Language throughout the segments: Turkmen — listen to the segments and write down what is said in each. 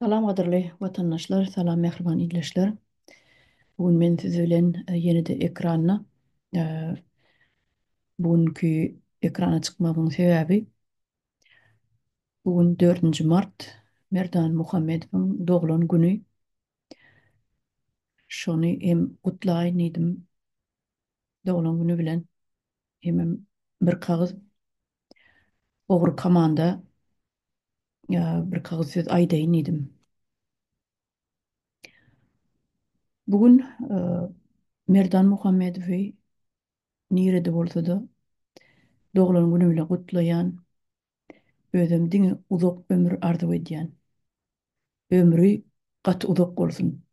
Salam gadyrly watandaşlar, salam mähriban ildeşler. Bu gün men siz bilen e, ýene-de ekranda e, bu günki ekrana çykmagymyň sebäbi bu gün 4-nji mart Merdan Muhammedowyň doglan güni. Şony hem gutlaýyn diýdim doglan güni bilen. Hemem bir kagyz ogry komanda bir kagyz söz aýdaýyn diýdim. Bu gün Merdan Muhammedowy nirede bolsa-da doglan güni bilen gutlaýan. Özem diňe uzak ömür arzuw edýän. Ömri gaty uzak bolsun.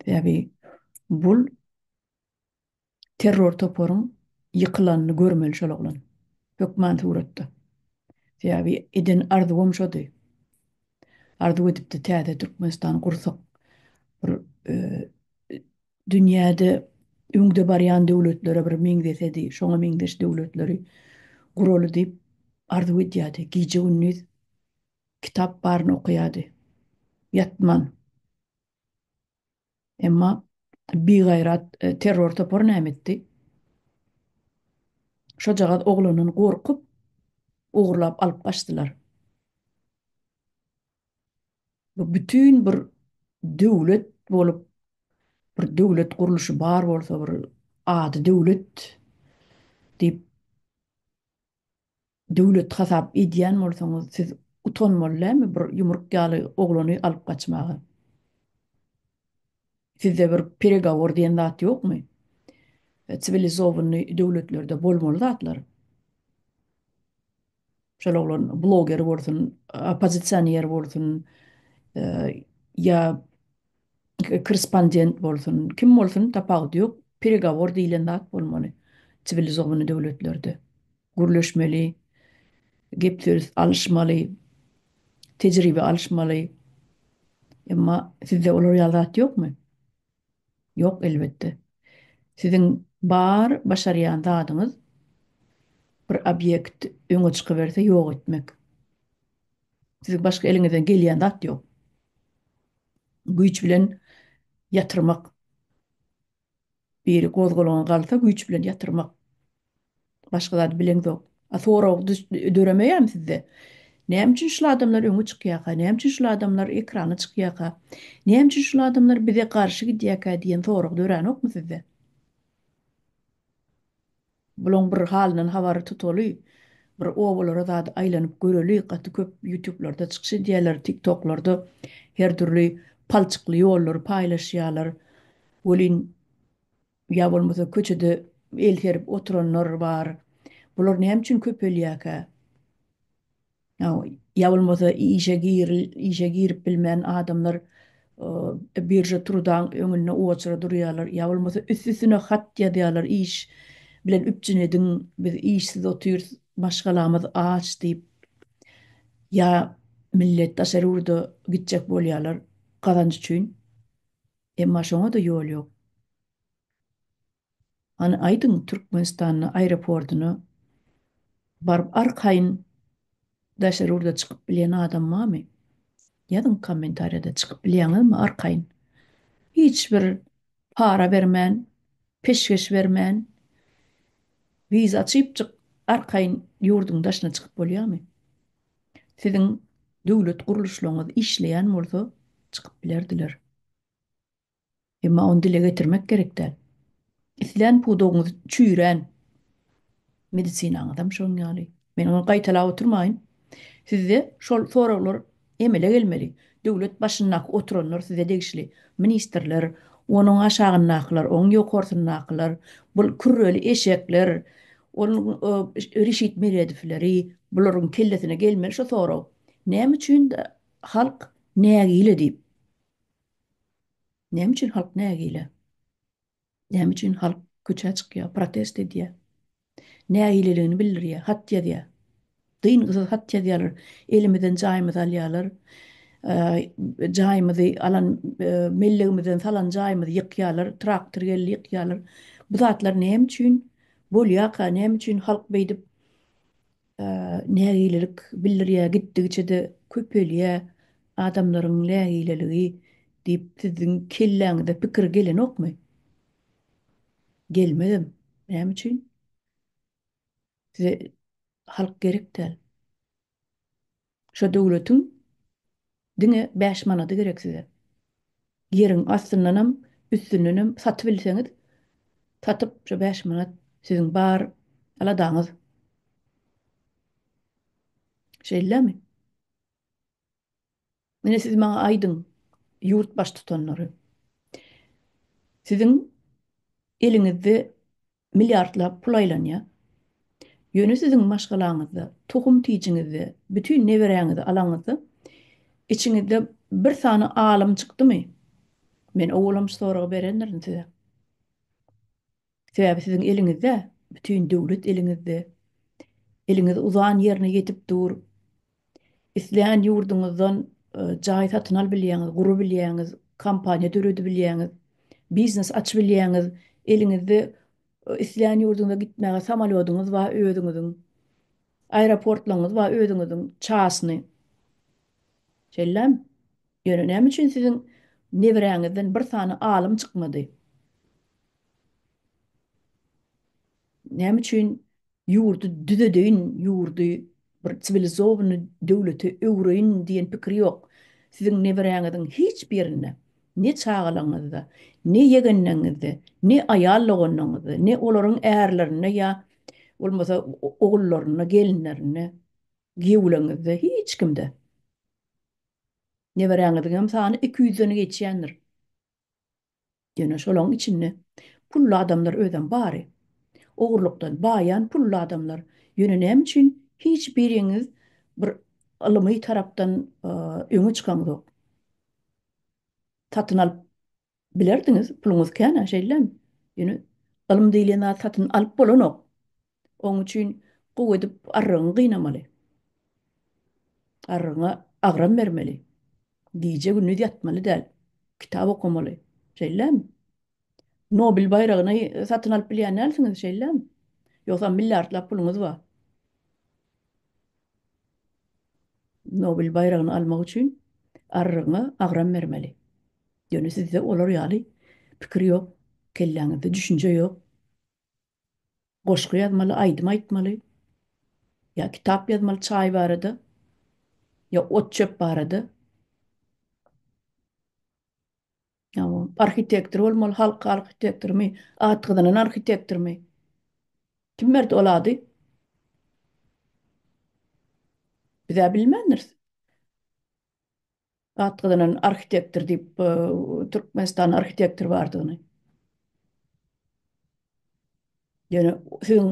Sebäbi bul terror toparyň ýykylanyny görmeli şol oglan. Hökman suratda. Sebäbi eden arzuwam şody. Arzuw edipdi täze Türkmenistan gursak. Bir e, dünýäde öňde barýan döwletlere bir meňzesedi, şoňa meňzeş döwletleri guraly diýip arzuw edýärdi. Gije-gündiz kitap baryny okaýardy. Ýatman. Emma bigaýrat terror topary näme etdi? Şojagaz oglandan gorkup, ogurlap alyp gaçdylar. Bu bütin bir döwlet bolup, bir döwlet gurluşy bar bolsa, bir ady döwlet diýip Döwlet hasap edýän bolsaňyz siz utanmaly dälmi bir ýumruk ýaly oglany alyp gaçmaga? Sizde bir peregawor diýen zat ýokmy? Siwilizowanyý döwletlerde bolmaly zatlar. Şol oglan bloger bolsun, oppozisioner bolsun, ýa korrespondent bolsun, kim bolsun tapawudy ýok, peregawor diýlen zat bolmaly siwilizowanyý döwletlerde. Gürleşmeli, gep-söz alyşmaly, tejribe alyşmaly. Emma sizde olar ýaly zat ýokmy? Ýok, elbetde. Siziň bar başarýan zadyňyz bir obýekt öňe çykyberse ýok etmek. Siziň başga eliňizden gelýän zat ýok. Güýç bilen ýatyrmak. Biri gozgalaňa galsa güýç bilen ýatyrmak. Başga zady bileňzok. A sorag döremeýärmi sizde? Näme üçin şul adamlar öňe çykýarka? Näme üçin şul adamlar ekrana çykýarka? Näme üçin şul adamlar bize garşy gidýärkä diýen sorag döränokmy sizde? Bulaň bir halyndan habary tutaly, bir obalara zady aýlanyp göreli, gaty köp ýutublarda çykyş edýärler, tiktoklarda her dürli palçykly ýollary paýlaşýarlar welin ýa bolmasa köçede el serip oturanlar bar. Bular näme üçin köpelýärkä? Ýa bolmasa işe işe girip bilmän adamlar birža trudaň öňünde oçura durýarlar. Ýa bolmasa üst-üstüne hat ýazýarlar iş bilen üpjün ediň, biz işsiz otyrys, maşgalamyz aç diýip. Ýa millet daşary ýurda gitjek bolýarlar gazanç üçin. Emma şoňa-da ýol ýok. Hany aýdyň Türkmenistanda aeroportyna baryp arkaýyn daşary ýurda çykyp bilýän adam barmy? Ýazyň kommentariýada çykyp bilýäňizmi arkaýyn? Hiç bir para bermän, peşgeş bermän, wiza açypjyk arkaýyn ýurduň daşyna çykyp bolýarmy? Siziň döwlet gurluşlaryňyz işleýän bolsa çykyp bilerdiler. Emma ony dile getirmek gerek däl. Islän pudagyňyz çüýrän. Medisinaňyzam şoň ýaly. Men ony gaýtalap oturmaýyn. Sizde şol soraglar emele gelmeli. Döwlet başyndaky oturanlar size degişli. Ministrler, onuň aşagyndakylar, oň ýokarsyndakylar, bul kürreli eşekler, onuň Reşit Meredowleri, bularyň kellesine gelmeli şo sorag. Näme üçin halk nägile diýip. Näme üçin halk nägile? Näme üçin halk köçä çykýar, protest edýär? Nägileligini bildirýär, hat ýazýar. Dyngysyz hat ýazýarlar. Elimizden jaýymyzy alýarlar. Jaýymyzy alan, mellegimizden salan jaýymyzy ýykýarlar. Traktor geldi ýykýarlar. Bu zatlar näme üçin bolýarka? Näme üçin halk beýdip nägilelik bildirýär, gitdigiçe-de köpelýär? Adamlaryň nägileligi diýip siziň kelläňize pikir gelenokmy? Gelmezem. Näme üçin? Size halk gerek däl. Şo döwletiň diňe bäş manady gerek size. Ýeriň astyndanam, üstündenem satybilseňiz, satyp şo bäş manat siziň bar aladaňyz. Şeýlemi? Ine siz maňa aýdyň, ýurt baştutanlary. Siziň eliňizde milliardlap pul aýlanýar. Ýöne siziň maşgalaňyzda, tohum-tijiňizde, bütin neberäňizi alaňyzda, içiňizde bir sany alym çykdymy? Men owalam şu soragy berendirin size. Sebäbi siziň eliňizde, bütin döwlet eliňizde. Eliňiz uzan ýerine ýetip dur. Islän ýurduňyzdan jaý satyn alyp bilýäňiz, gurup bilýäňiz, kompaniýa döredip bilýäňiz, biznes açyp bilýäňiz. Eliňizde islän ýurduňyza gitmäge samolýodyňyz bar özüňiziň. Aeroportlaryňyz bar özüňiziň, çasny. Şeýlemi? Ýöne näme üçin siziň neberäňizden bir sany alym çykmady? Näme üçin ýurdy düzedeýin, ýurdy bir siwilizowanyý döwlete öwreýin diýen pikir ýok. Siziň neberäňiziň hiç birinde, ne çagalaryňyzda, ne ýegenleriňizde, ne aýal doganlaryňyzda, ne olaryň ärlerinde ýa bolmasa ogullarynda, gelinlerinde, giýewleriňizde, hiç kimde. Neberäňiziňem sany 200-den geçýändir. Ýöne şolaň içinde pully adamlar özem bary. Ogurlykdan baýan pully adamlar. Ýöne näme üçin hiç biriňiz bir ylymy tarapdan öňe çykaňzok? Satyn alyp bilerdiňiz, puluňyz kän-ä, şeýlemi? Ýöne ylym diýlen zat satyn alyp bolanok. Oň üçin gowy edip arrygyňy gynamaly. Arrygyňa agram bermeli. Gije-gündiz ýatmaly däl. Kitap okamaly. Şeýlemi? Nobel baýragyny satyn alyp bilýän dälsiňiz, şeýlemi? Ýogsam milliardlap puluňyz bar. Nobel baýragyny almak üçin arrygyňa agram bermeli. Ýöne sizde olar ýaly pikir ýok, kelläňizde düşünje ýok. Goşgy ýazmaly, aýdym aýtmaly, ýa kitap ýazmaly çaý barada, ýa ot-çöp barada. Ýa arhitektor bolmaly, halk arhitektormy, at gazanan arhitektormy? Kim berdi ol ady? Biz-ä bilmändiris. At gazanan arhitektor diýip Türkmenistanda arhitektor bardygyny. Ýöne siziň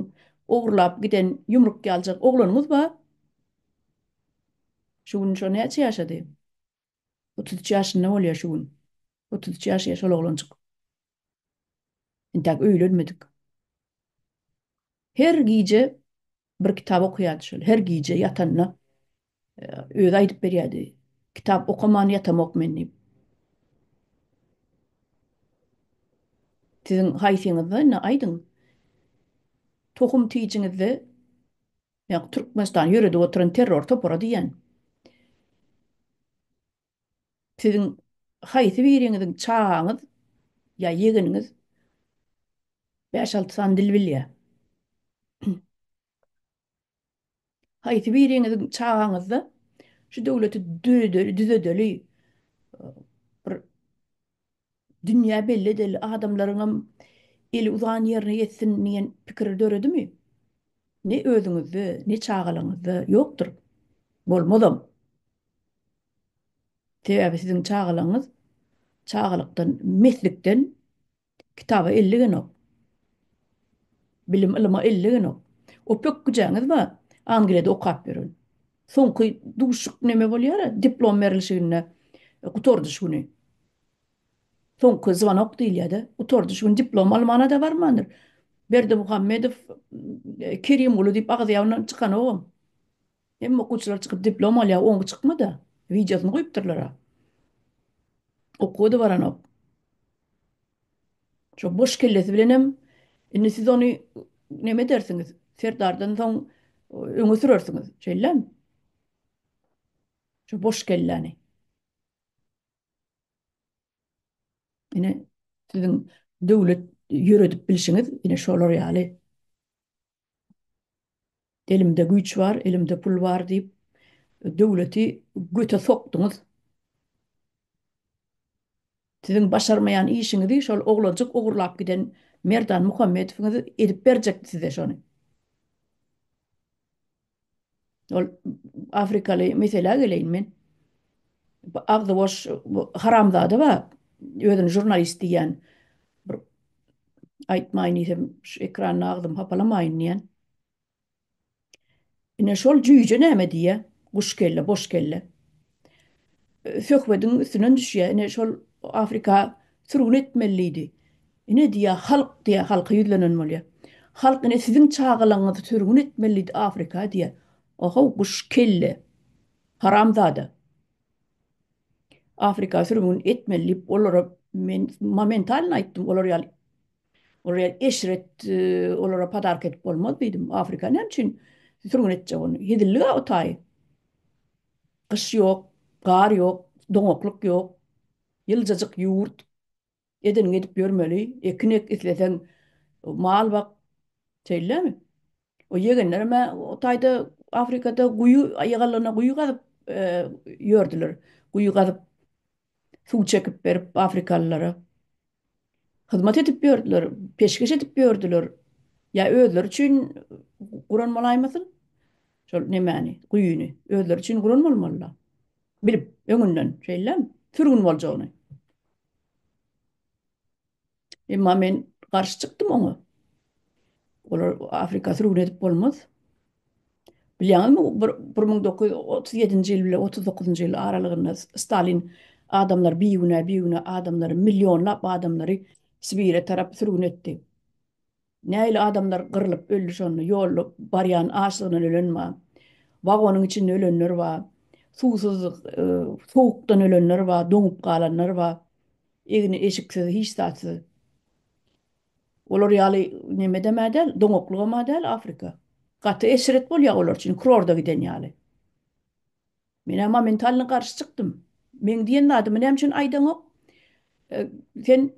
ogurlap giden ýumruk ýaljak oglanyňyz bar. Şu gün şo näçe ýaşady? 33 ýaşynda bolýar şu gün. 33 ýaşaýar şol oglanjyk. Entäk öýlenmedik. Her gije bir kitap okaýardy şol. Her gije ýatanda özi aýdyp berýärdi. Kitap okaman ýatamok men diýip. Siziň haýsyňyzda indi aýdyň. Tohum tijiňizde ýa Türkmenistan ýöredip oturan terror topara diýýän. Siziň haýsy biriňiziň çagaňyz ýa ýegeniňiz bäş-alty sany dil bilýär? Haýsy biriňiziň çagaňyzda şu döwleti döredeli, düzedeli, bir dünýä belli edeli, adamlaryňam eli uzan ýerine ýetsin diýen pikir döredimi? Ne özüňizde, ne çagalaryňyzda ýokdur. Bolmazam. Sebäbi siziň çagalaryňyz çagalykdan, meslikden Kitaba ellegenok. Bilim ylyma ellegenok. O pökgüjäňiz bar, Angliýada okap ýören. Soňky duşuşyk neme bolýar-a, diplom berilişiginde gutardyş güni. Soňky zwanok diýilýär-de, gutardyş güni diplom almana-da barmandyr. Berdimuhamedow Kerimguly diýip agzy ýagyndan çykanogam. Hemme okuwçylar çykyp diplom alýar, oňky çykmady-a. Wideosyny goýupdyrlar-a. Okuwa-da baranok. Şo boş kellesi bilenem indi siz ony neme edersiňiz? Serdardan soň öňe sürersiňiz. Şeýlemi? Şo boş kelläni. Ine, siziň döwlet ýöredip bilşiňiz ine şolar ýaly. Elimde güýç bar, elimde pul bar diýip, döwleti göte sokduňyz. Siziň başarmaýan işiňizi şol oglanjyk ogurlap giden Merdan Muhammedowyňyz edip berjekdi size şony. Ol afrikaly meselä geleýin men. Bu agzy boş bu haramzada bar. Özüni žurnalist diýýän. Bir aýtmaýyn diýsem şu ekranda agzym hapalamaýyn diýýän. Ine şol jüýje näme diýýä? Guş kelle, boş kelle. Söhbediň üstünden düşýä. Ine şol Afrika sürgün etmeli diýdi. Ine diýýär, halk diýýär, halka ýüzlenen bolýar. Halk ine siziň çagalaryňyzy sürgün etmeli diýdi Afrika diýýär. Ohow guş kelle. Haramzada. Afrika sürgün etmeli diýip olara men momentalno aýtdym olar ýaly olar ýaly eşret olara podarka edip bolmaz diýdim. Afrika näme üçin sürgün etjek ony? Hezillik-ä o taýy. Gyş ýok, gar ýok, doňaklyk ýok. Ýyljajyk ýurt. Edeniňi edip ýörmeli, ekin ek isleseň, mal bak. Şeýlemi? O ýegenlerem-ä o taýda Afrikada guýy, aýagallygyna guýy gazyp ýördüler. Guýy gazyp, suw çekip berip afrikalylara. Hyzmat edip ýördüler, peşgeş edip ýördüler. Ýa özleri üçin guran bolaýmasyn? Şol nemäni, guýyny özleri üçin guran bolmaly-da. Bilip, öňünden, şeýlemi? Sürgün boljagyny. Emma men garşy çykdym oňa. Olar Afrika sürgün edip bolmaz. Bilýäňizmi, 1937-nji ýyl bilen 39-njy ýyl aralygynda Stalin adamlar bigünä, bigünä adamlary, millionlap adamlary Sibire tarap sürgün etdi. Nähili adamlar gyrlyp öldi şonda, ýolda barýan açlygyndan ölen bar, wagonyň içinde ölenler bar, suwsuz, sowukdan ölenler bar, doňup galanlar bar, egni-eşiksiz, hiç zatsyz. Olar ýaly nemedem-ä däl, doňaklygam-a däl Afrika. Gaty eşret bolýar olar üçin, kurorda giden ýaly. Men-ä momentalny garşy çykdym. Meň diýen zadymy näme üçin aýdaňok? Sen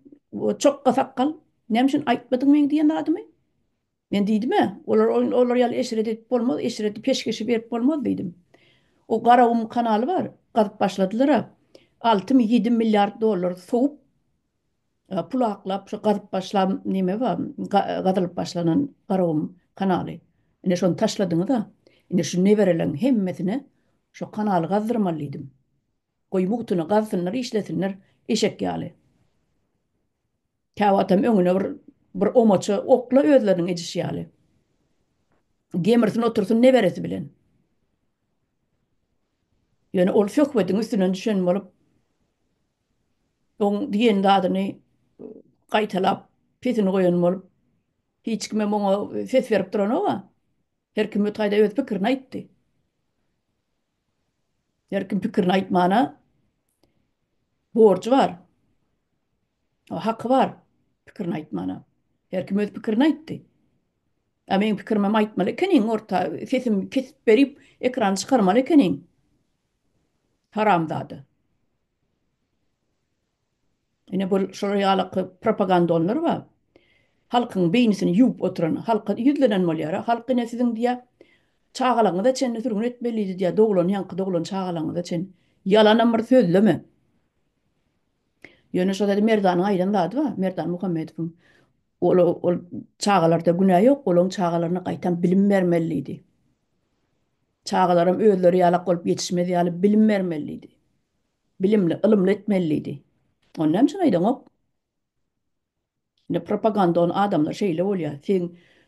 çokga sakgal, näme üçin aýtmadyň meň diýen zadymy? Men diýdim-ä, olar olar ýaly eşret edip bolmaz, eşreti peşgeşi berip bolmaz diýdim. O Garagum kanaly bar, gazyp başladylar-a. Altymy, ýedi milliard dollar sowup, Pul aklap şu gazyp başlan neme bar gazylyp başlanan Garagum kanaly. Ine şony taşladyňyza. Ine şu nebereleň hemmesine şo kanaly gazdyrmaly diýdim. Goý mugtuna gazsynlar işlesinler eşek ýaly. Käwagtam öňüne bir bir omaça okla özleriniň edişi ýaly. Gemirsin otursyn neberesi bilen. Ýöne ol söhbediň üstünden düşen bolup Oň diýen zadyny gaýtalap, pesini goýan bolup, hiç kimem oňa ses berip duranok-a. Her kim ötaýda öz pikirini aýtdy. Her kim pikirini aýtmana borjy bar. Haky bar pikirini aýtmana. Her kim öz pikirini aýtdy. A meň pikirimem aýtmaly ekeniň orta, sesimi kesip berip, ekrana çykarmaly ekeniň. Haramzada. Ine bu şolar ýaly propagandonlar bar. Halkyň beýnisini ýuwup oturan, halka ýüzlenen bolýar. Halk ine siziň diýýär, çagalaryňyza çenli sürgün etmelidi diýýär, doglan ýaňky doglan çagalaryňyza çenli. Ýalanam bir sözleme. Ýöne şo zady Merdanyň aýdan zady bar, Merdan Muhammedowyň. Ol ol çagalarda günä ýok, olaň çagalaryna gaýtam bilim bermeli diýdi. Çagalaram özleri ýalak bolup ýetişmez ýaly bilim bermeli diýdi. Bilimli, ylymly etmeli diýdi. Ony näme üçin aýdaňok? Indi propagandon adamlar şeýle bolýar. Seň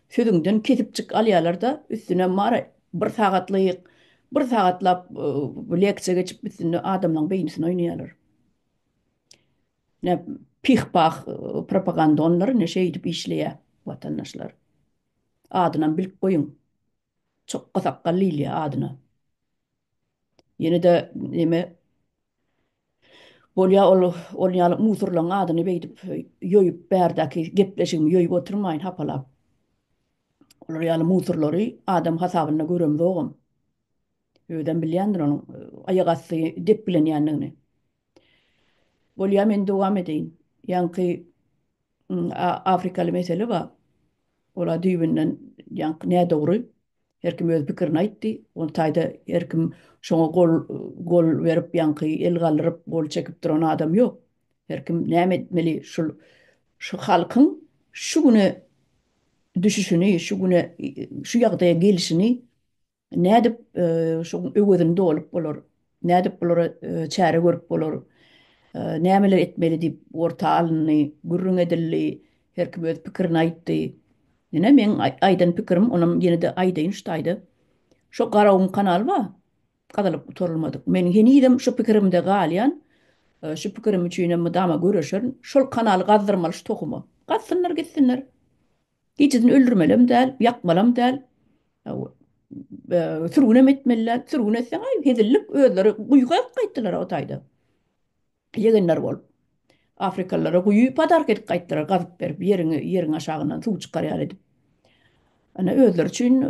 sözüňden kesipjik alýarlar-da, üstüne mara bir sagatlyk, bir sagatlap leksiýa geçip üstünde adamlaryň beýnisini oýnaýarlar. Ne pih-pah propagandonlar ine şeýdip işleýär watandaşlar. Adynam bilip goýuň. Çokga sakgal diýilýär adyna. Ýene-de neme bolýar ol ol ýaly musurlaryň adyny beýdip ýoýup bärdäki gepleşigimi ýoýup oturmaýyn hapalap. Olar ýaly musurlary adam hasabynda göremzogam. Özem bilýändir onuň aýak asty depgilenýändigini. Bolýar men dowam edeýin. Ýaňky afrikaly mesele bar. Ola düýbünden ýaňky nädogry. Her kim öz pikirini aýtdy. Ol taýda her kim şoňa gol gol berip ýaňky el galdyryp gol çekip duran adam ýok. Her kim näme etmeli şul şu halkyň şu güne düşüşini, şu güne şu ýagdaýa gelişini Nädip şoň öwezini dolup bolar? Nädip bulara çäre görüp bolar? Nämeler etmeli diýip orta alyndy, gürrüň edildi, her kim öz pikirini aýtdy. Ine meň aýdan pikirim, onam ýene-de aýdaýyn şu taýda. Şo Garagum kanaly bar, gazylyp gutarylmadyk. Men henizem şu pikirimde galýan, şu pikirim üçinem mydama göreşerin. Şol kanaly gazdyrmaly şu tohuma. Gazsynlar gitsinler. Hiçisini öldürmelem däl, ýakmalam däl. Sürgünem etmeli däl. Sürgün etseň, aý, hezillik özleri guýy gazyp gaýtdylar o taýda. Ýegenler bolup. Afrikalylara guýy podarka edip gaýtdylar, gazyp berip, ýeriň, ýeriň aşagyndan suw çykar ýaly edip. Ana özleri üçin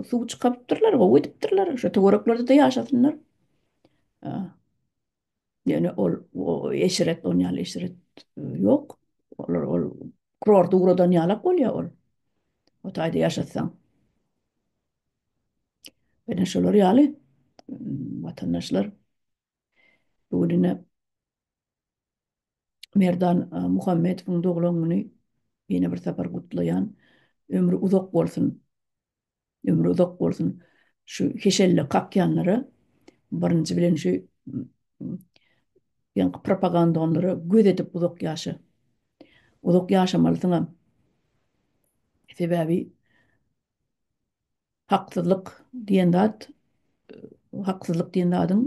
suw çykarypdyrlar, gowy edipdirler. Şu töwereklerde-de ýaşasynlar. Ýöne ol eşret, on ýaly eşret ýok. Olar ol kurorta ugradan ýalak bolýar ol. O taýda ýaşatsaň. Ene şolar ýaly watandaşlar bu gün ine Merdan Muhammedowyň doglan güni ýene bir sapar gutlaýan. Ömri uzak bolsun. Ömri uzak bolsun. Şu heşelle kakýanlara birinji bilen şu ýaňky propagandonlara göz edip uzak ýaşa. Uzak ýaşamalysyňam. Sebäbi haksyzlyk diýen zat haksyzlyk diýen zadyň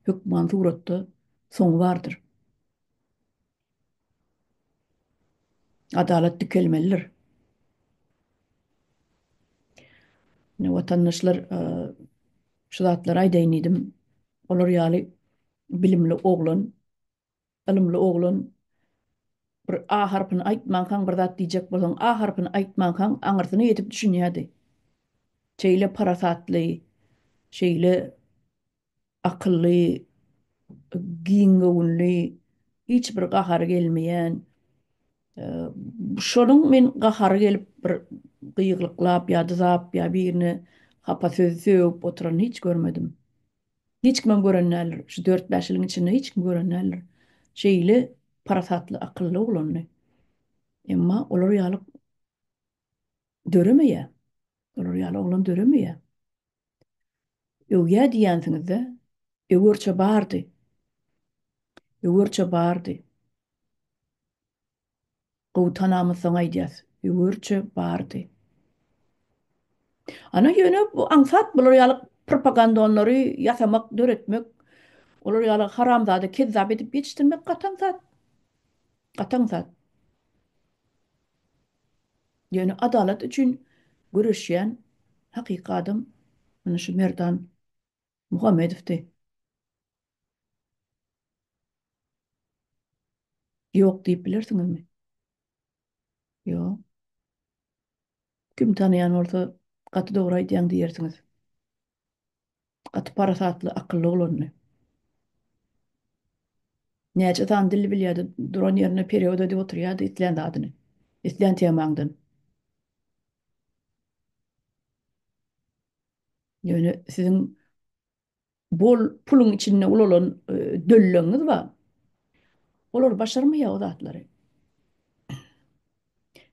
hökman suratda soňy bardyr. Adalat dikelmelidir. Ine watandaşlar şu zatlary aýdaýyn diýdim. Olar ýaly bilimli oglan, ylymly oglan bir A harpyny aýtmankaň bir zat diýjek bolsaň A harpyny aýtmankaň aňyrsyna ýetip düşünýärdi. Şeýle parasatly, şeýle akylly, giň göwünli, hiç bir gahary gelmeýän. Şonuň men gahary gelip bir gygylyklap ýa dyzap ýa birine hapa söz sögüp oturanyny hiç görmedim. Hiç kimem gören däldir. Şu dört-bäş ýylyň içinde hiç kim gören däldir. Şeýle parasatly, akylly oglandy. Emma olar ýaly döremeýär. Olar ýaly oglan döremeýär. Öwýä diýýänsiňiz-dä? Öwerçe bardy. Öwerçe bardy. Gowy tanamyzsoň aýdýas. Öwerçe bardy. Ana ýöne bu aňsat bular ýaly propagandonlary ýasamak, döretmek, olar ýaly haramzada kezzap edip ýetişdirmek gaty aňsat. Gaty aňsat. Ýöne adalat üçin göreşýän hakyky adam mine şu Merdan Muhammedowdy. Ýok diýip bilersiňizmi? Ýok. Kim tanaýan bolsa gaty dogry aýdýaň diýersiňiz. Gaty parasatly, akylly oglandy. Näçe sany dil bilýärdi, duran ýerinde perewod edip oturýardy islän zadyny, islän temaňdan. Ýöne siziň bol puluň içinde ulalan dölleňiz bar. Olar başarmaýar o zatlary.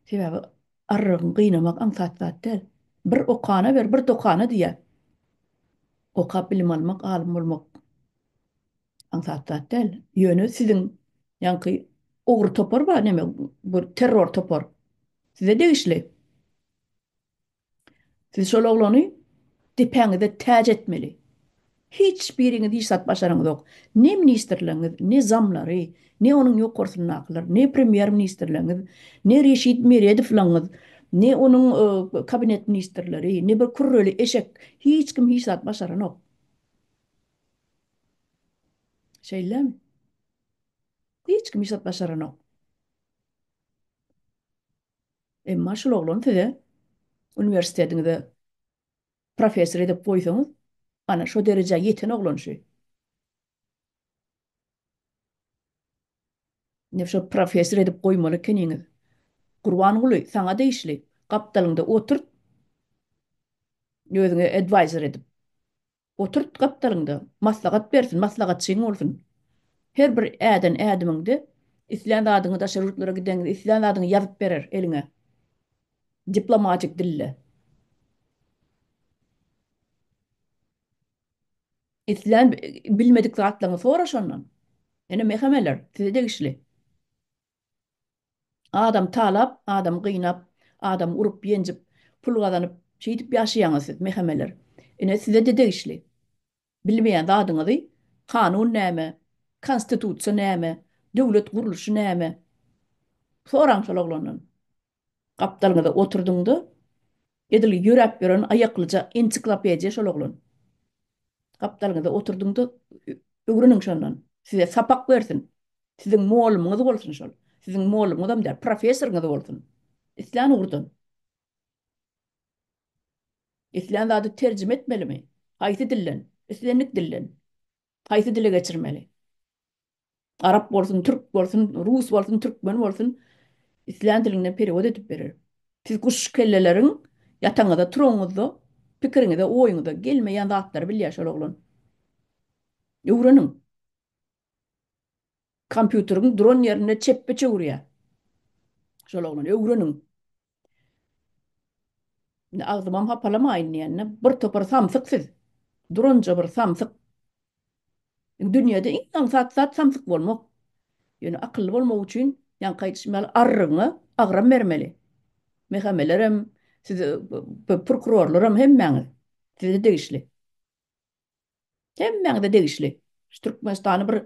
Sebäbi arrygyň gynamak aňsat zat däl. Bir okana ber, bir dokana diýýär. Okap bilim almak, alym bolmak aňsat zat däl. Ýöne siziň ýaňky ogry topar bar, neme, bu terror topar. Size degişli. Siz şol oglany depäňizde täç etmeli. Hiç biriňiz hiç zat başaraňyzok. Ne ministrleňiz, ne zamlary, ne onuň ýokarsyndakylar, ne premýer ministrleňiz, ne Reşit Meredowlaňyz, ne onuň kabinet ministrleri, ne bir kürreli eşek, hiç kim hiç zat başaranok. Şeýlemi? Hiç kim hiç zat başaranok. Emma şul oglany size uniwersitetiňize professor edip goýsaňyz, ana şo derejä ýeten oglan şu. Ine şo professor edip goýmaly ekeniňiz. Gurbanguly saňa degişli. Gapdalyňda oturt. Özüňe advisor edip. Oturt gapdalyňda. Maslahat bersin, maslahatçyň bolsun. Her bir äden ädimiňde islän zadyňy daşary ýurtlara gideňde islän zadyňy ýazyp berer eliňe. Diplomatik dilde. Islän bilmedik zatlaryňy sora şondan. Ene mehemeler size degişli. Adam talap, adam gynap, adam urup ýenjip, pul gazanyp, şeýdip ýaşaýaňyz siz mehemeler. Ine size-de degişli. Bilmeýän zadyňyzy kanun näme, konstitusiýa näme, döwlet gurluşy näme? Soraň şol oglandan. Gapdalyňyza oturdyňda edil ýöräp ýören aýaklyja ensiklopediýa şol oglan. Gapdalyňyza oturdyňda öwreniň şondan. Size sapak bersin. Siziň mollumyňyz bolsun şol. Siziň mollumyňyzam däl, professoryňyz bolsun. Islän ugurdan. Islän zady terjime etmelimi? Haýsy dilden? Islendik dilden. Haýsy dile geçirmeli? Arap bolsun, türk bolsun, rus bolsun, türkmen bolsun, islän diliňden perewod edip berer. Siz guş kelleleriň ýataňyzda turaňyzda pikiriňize, oýuňyza gelmeýän zatlary bilýär şol oglan. Öwreniň. Kompýuteriň duran ýerinde çepbe çöwürýär. Şol oglan öwreniň. Indi agzymam hapalamaýyn diýende bir topar samsyk siz. Duranja bir samsyk. Dünýede iň aňsat zat samsyk bolmak. Ýöne akylly bolmak üçin ýaňky aýdyşym ýaly arrygyňa agram bermeli. Mehemelerem, siz prokurorlaram hemmäňiz size degişli. Hemmäňize degişli. Şu Türkmenistany bir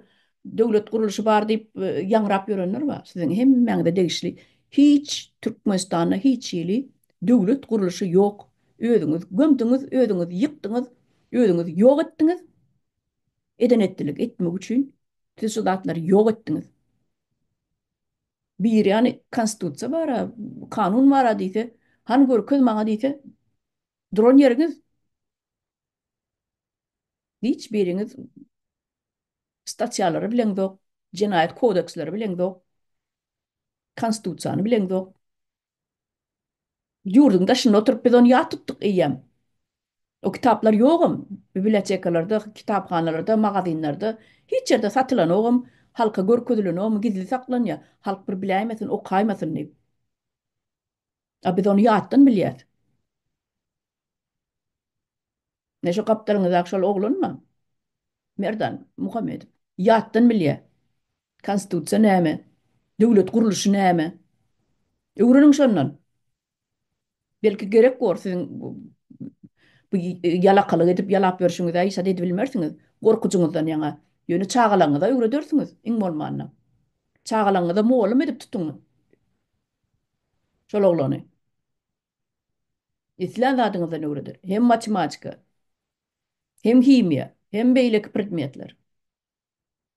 döwlet gurluşy bar diýip ýaňrap ýörenler bar. Siziň hemmäňize degişli. Hiç Türkmenistanda hiç hili döwlet gurluşy ýok. Özüňiz gömdüňiz, özüňiz ýykdyňyz, özüňiz ýok etdiňiz. Eden etdilik etmek üçin siz şu zatlary ýok etdiňiz. Biri ýany konstitusiýa bara, kanun bara diýse, hany görkez maňa diýse, duran ýeriňiz Hiç biriňiz statýalary bileňzok, jenaýat kodeksleri bileňzok, konstitusiýany bileňzok. Ýurduň daşynda oturyp biz ony ýat tutduk eýýäm. O kitaplar ýogam bibliotekalarda, kitaphanalarda, magazinlerde hiç ýerde satylanogam, halka görkezilenogam, gizli saklanýar. Halk bir biläýmesin, okaýmasyn diýip. A biz ony ýatdan bilýäs. Ne şu gapdalyňyzdaky şol oglanmy? Merdan Muhammedow. Ýatdan bilýär. Konstitusiýa näme? Döwlet gurluşy näme? Öwreniň şondan. Belki gerek bor siziň bu ýalakalyk edip ýalap ýörşüňize hiç zat edibilmersiňiz. Gorkujyňyzdan ýaňa. Ýöne çagalaryňyza öwredersiňiz iň bolmanda. Çagalaryňyza mugallym edip tutuň. Şol oglany. Islän zadyňyzdan öwreder. Hem matematika, hem himiýa, hem beýleki predmetler.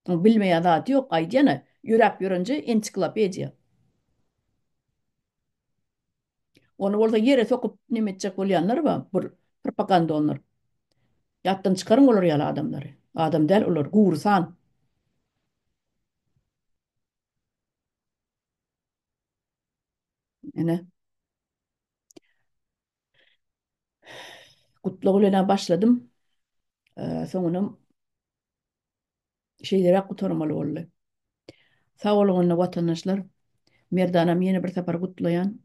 Oň bilmeýän zady ýok, aýdýan-a, ýöräp ýörenje ensiklopediýa. Ony bolsa ýere sokup neme etjek bolýanlar bar, bir propagandonlar. Ýatdan çykaryň olar ýaly adamlary. Adam däl olar, gury san. Ine. Gutlag bilen başladym. Soňunam şeýleräk gutarmaly boldy. Sag boluň onda watandaşlar. Merdanam ýene bir sapar gutlaýan.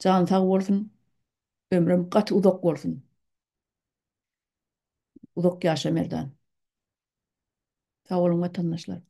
Jany sag bolsun. Ömrem gaty uzak bolsun. Uzak ýaşa Merdan. Sag boluň watandaşlar.